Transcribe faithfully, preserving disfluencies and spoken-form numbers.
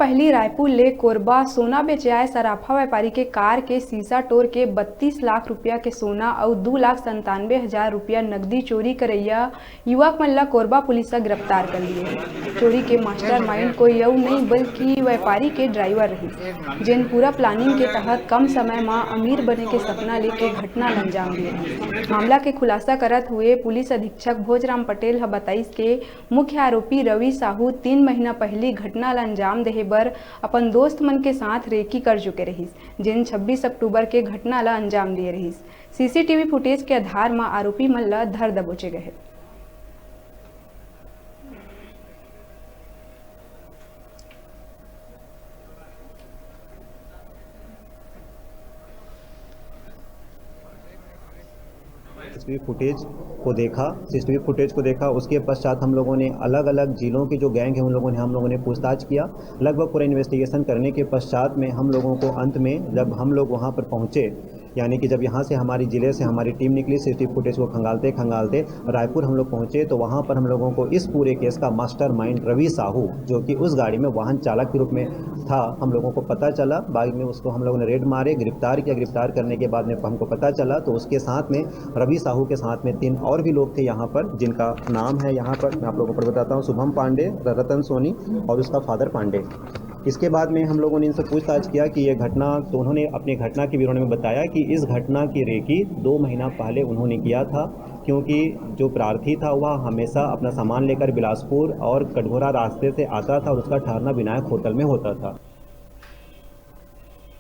पहली रायपुर ले कोरबा सोना बेचे आए सराफा व्यापारी के कार के शीशा टोर के बत्तीस लाख रुपया के सोना अउ दू लाख संतानवे हजार रुपया नकदी चोरी करैया युवक मन ला कोरबा पुलिस ह गिरफ्तार कर लिए हे। चोरी के मास्टरमाइंड कोई अउ नहीं बल्कि व्यापारी के ड्राइवर रहिस, जेन पूरा प्लानिंग के तहत कम समय म अमीर बने के सपना लेके घटना ल अंजाम दिए। मामला के खुलासा करत हुए पुलिस अधीक्षक भोजराम पटेल ह बताइस के मुख्य आरोपी रवि साहू तीन महीना पहिली घटना ल अंजाम देहे बर अपन दोस्त मन के साथ रेकी कर चुके रहिस, जेन छब्बीस अक्टूबर के घटना ल अंजाम दिए रहिस। सीसीटीवी फुटेज के आधार म आरोपी मन ल धर दबोचे गए। सीसीटीवी फुटेज को देखा सीसीटीवी फुटेज को देखा। उसके पश्चात हम लोगों ने अलग अलग जिलों के जो गैंग हैं, उन लोगों ने हम लोगों ने पूछताछ किया। लगभग पूरा इन्वेस्टिगेशन करने के पश्चात में हम लोगों को अंत में जब हम लोग वहाँ पर पहुँचे, यानी कि जब यहाँ से हमारी ज़िले से हमारी टीम निकली सीसीटीवी फुटेज को खंगालते खंगालते रायपुर हम लोग पहुँचे, तो वहाँ पर हम लोगों को इस पूरे केस का मास्टरमाइंड रवि साहू, जो कि उस गाड़ी में वाहन चालक के रूप में था, हम लोगों को पता चला। बाद में उसको हम लोगों ने रेड मारे, गिरफ्तार किया। गिरफ्तार करने के बाद में हमको पता चला तो उसके साथ में, रवि साहू के साथ में तीन और भी लोग थे यहाँ पर, जिनका नाम है यहाँ पर मैं आप लोगों को बताता हूँ, शुभम पांडे, रतन सोनी और उसका फादर पांडे। इसके बाद में हम लोगों ने इनसे पूछताछ किया कि ये घटना, तो उन्होंने अपनी घटना के विवरण में बताया कि इस घटना की रेकी दो महीना पहले उन्होंने किया था, क्योंकि जो प्रार्थी था वह हमेशा अपना सामान लेकर बिलासपुर और कटघोरा रास्ते से आता था और उसका ठहरना विनायक होटल में होता था।